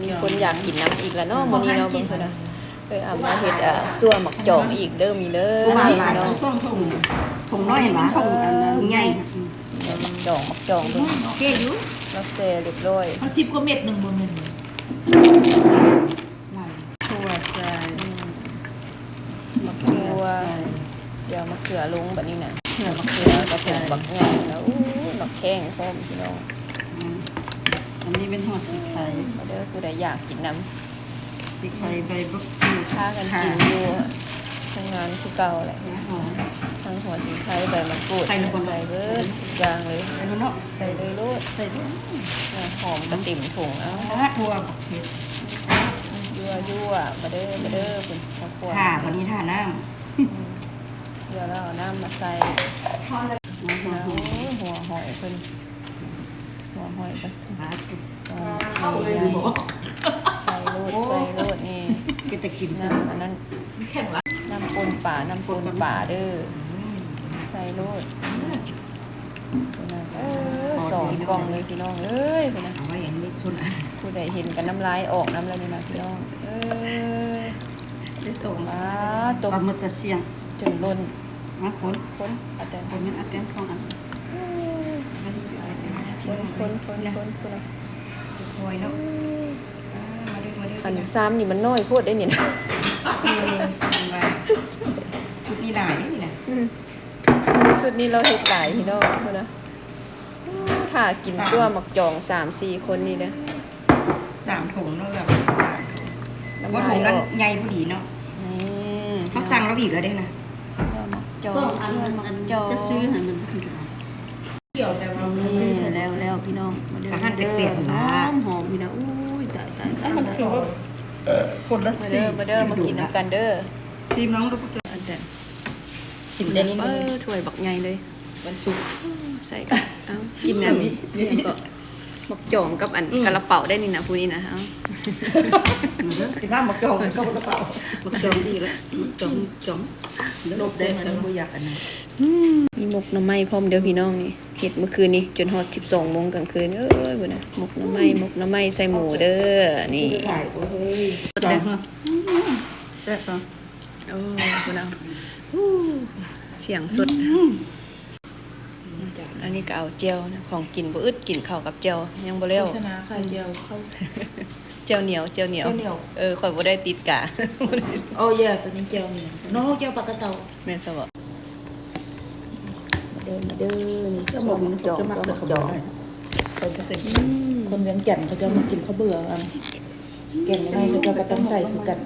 ມີຄົນຢາກກິນນຳອີກລະເນາະ ມື້ນີ້ເນາະ ເບິ່ງເພິ່ນນະ. ເອີ ເອົາມາເຮັດ ເອີ ຊົ່ວໝາກຈອງອີກເດີ ມີເດີ ເນາະ ຊ່ວງຖົງ ຖົງນ້ອຍຫວາ ຖົງອັນໃຫຍ່ ໝາກຈອງ ໝາກຈອງເບິ່ງ ໂອເຄຢູ່ ລາວແຊ່ຮຽບຮ້ອຍ ເອົາສິບກວ່າເມັດໜຶ່ງ ບໍ່ແມ່ນ ຫວານ ຖົ່ວໃສ່ ໝາກຖົ່ວ ດຽວມະເຂືອລົງບັດນີ້ນະ ເຂືອ ມະເຂືອກະຜົງບັກໃຫຍ່ແລ້ວ ໂອ້ ໝາກແຂ້ງພ້ອມພີ່ນ້ອງ. ອັນນີ້ແມ່ນຫົວສີໄຄ ມາເດີ ຜູ້ໃດຢາກກິນນຳ ສີໄຄ ໃບບັກກູດ ພາກັນກິນຢູ່ໂຮງງານຄືເກົ່າແຫຼະ ຫົວຫອມ ທັງຫົວສີໄຄ ໃບໝາກກູດ ໃສ່ເບິດທຸກຢ່າງເລີຍ ໃສ່ເລີຍເນາະ ໃສ່ເລີຍໂລດ ໃສ່ເລີຍ ຫົວຫອມກະເຕັມຖົງ ເອົາ ຖົ່ວບັກເຜັດ ຍົວໆ ມາເດີ ມາເດີ ເພິ່ນເຂົ້າຄົວ ຖ້າ ບັດນີ້ຖ້ານ້ຳ ອືມ ດຽວລາວເອົານ້ຳມາໃສ່ ໂອ້ຍ ຫົວຫອຍເພິ່ນ ຫົວຫອຍເພິ່ນ ໃສ່ໂລດ ໃສ່ໂລດ ນີ້ ເປັນຕາກິນ ນ້ຳອັນນັ້ນ ນ້ຳປົ່ນປາ ນ້ຳປົ່ນປາເດີ ໃສ່ໂລດ ເອີ ສອງກ່ອງເລີຍພີ່ນ້ອງເອີຍ ເພິ່ນນະ ເອົາໄວ້ອັນນີ້ຊົນ ຜູ້ໃດເຫັນກະນ້ຳລາຍອອກນຳແລ້ວນີ້ນະພີ່ນ້ອງເອີຍ. ໄດ້ສອງ ປາຕົກ ຕຳມະຕະຊຽງ ຈົນລົ້ນ ມາຄົນ ຄົນ ອາແຕນ ຄົນ ອາແຕນສອງອັນ ເອີ ຄົນ ຄົນ ຄົນ ຄົນ ຄົນ ຄ່ອຍເນາະ ອືມ ມາເດີ ມາເດີ ອັນຊາມນີ້ມັນນ້ອຍໂພດເດ້ນີ້ນະ ເອີ ວ່າ ຊຸດນີ້ຫຼາຍເດ້ນີ້ນະ ອືມ ຊຸດນີ້ລາວເຮັດຫຼາຍພີ່ນ້ອງ ພຸ້ນນະ. ຖ້າກິນ ຈ້ວມໝາກຈອງສາມສີ່ຄົນນີ້ເດີ ສາມຖົງເນາະ ແບບ ບໍ່ຖົງນັ້ນໃຫຍ່ພໍດີເນາະ ນີ້ ເຮົາສັ່ງລາວອີກແລ້ວເດ້ນະ ຊົ່ວໝາກຈອງ ຊົ່ວໝາກຈອງ ຈະຊື້ໃຫ້ມັນ ຊື້ແລ້ວ ແລ້ວພີ່ນ້ອງ ມາເດີ ກະຫັ້ນແປກໆ ເດີ ຫັ້ນລະ ຫອມໆ ພີ່ນ້ອງ ໂອ້ຍ ຕາຍໆໆ ຄົນລະສີ່ ມາເດີ ມາກິນນຳກັນເດີ ຊີມລອງດູ ອັນແດ ກິນແຕ່ ເອີ ຖ້ວຍບັກໃຫຍ່ເລີຍ ວັນສຸກ ໃສ່ ເອົາ ກິນອັນນີ້ ຫຍັງເກາະ ໝາກຈອງກັບອັນ ອືມ ກະລາເປົາໄດ້ນີ້ນະ ຜູ້ນີ້ນະ ເອົາ ກິນນ້ຳໝາກຈອງກັບກະລາເປົາ ໝາກຈອງດີລະ ໝາກຈອງ ໝາກຈອງ ລົບໄດ້ ມັນບໍ່ຢາກອັນນັ້ນ ອືມ ມີໝົກໜໍ່ໄມ້ພ້ອມເດີພີ່ນ້ອງ ນີ້ ເຮັດມື້ຄືນນີ້ຈົນຮອດສິບສອງໂມງກາງຄືນ ເອີຍ ພຸ້ນນະ ໝົກໜໍ່ໄມ້ ໝົກໜໍ່ໄມ້ໃສ່ໝູເດີ ນີ້ ຫຼາຍ ໂອ້ຍ ແຊບເນາະ ໂອ້ ພຸ້ນນະ ສຽງສົດ ອືມ ອັນນີ້ກະເອົາແຈ່ວນະ ຂອງກິນບໍ່ອຶດ ກິນເຂົ້າກັບແຈ່ວ ຍັງບໍ່ແລ້ວ ໂຄສະນາຂາຍແຈ່ວ ເຂົ້າ ແຈ່ວໜຽວ ແຈ່ວໜຽວ ແຈ່ວໜຽວ ເອີ ຂ້ອຍບໍ່ໄດ້ຕິດກາ ໂອ້ ເຢ ໂຕນີ້ແຈ່ວໜຽວ ໂນ ແຈ່ວປາກະເຕົາ ແມ່ນຊະບໍ ມາເດີ ມາເດີ ນີ້ ເຈົ້າໝົກ ເຈົ້າໝົກ ເຈົ້າໝົກ ເຈົ້າໝົກ ອືມ ຄົນວຽງຈັນເຂົາເຈົ້າມັກກິນເຂົ້າເບືອ ອັນ ແກງໜໍ່ໄມ້ເຂົາເຈົ້າກະຕ້ອງໃສ່ຄືກັນ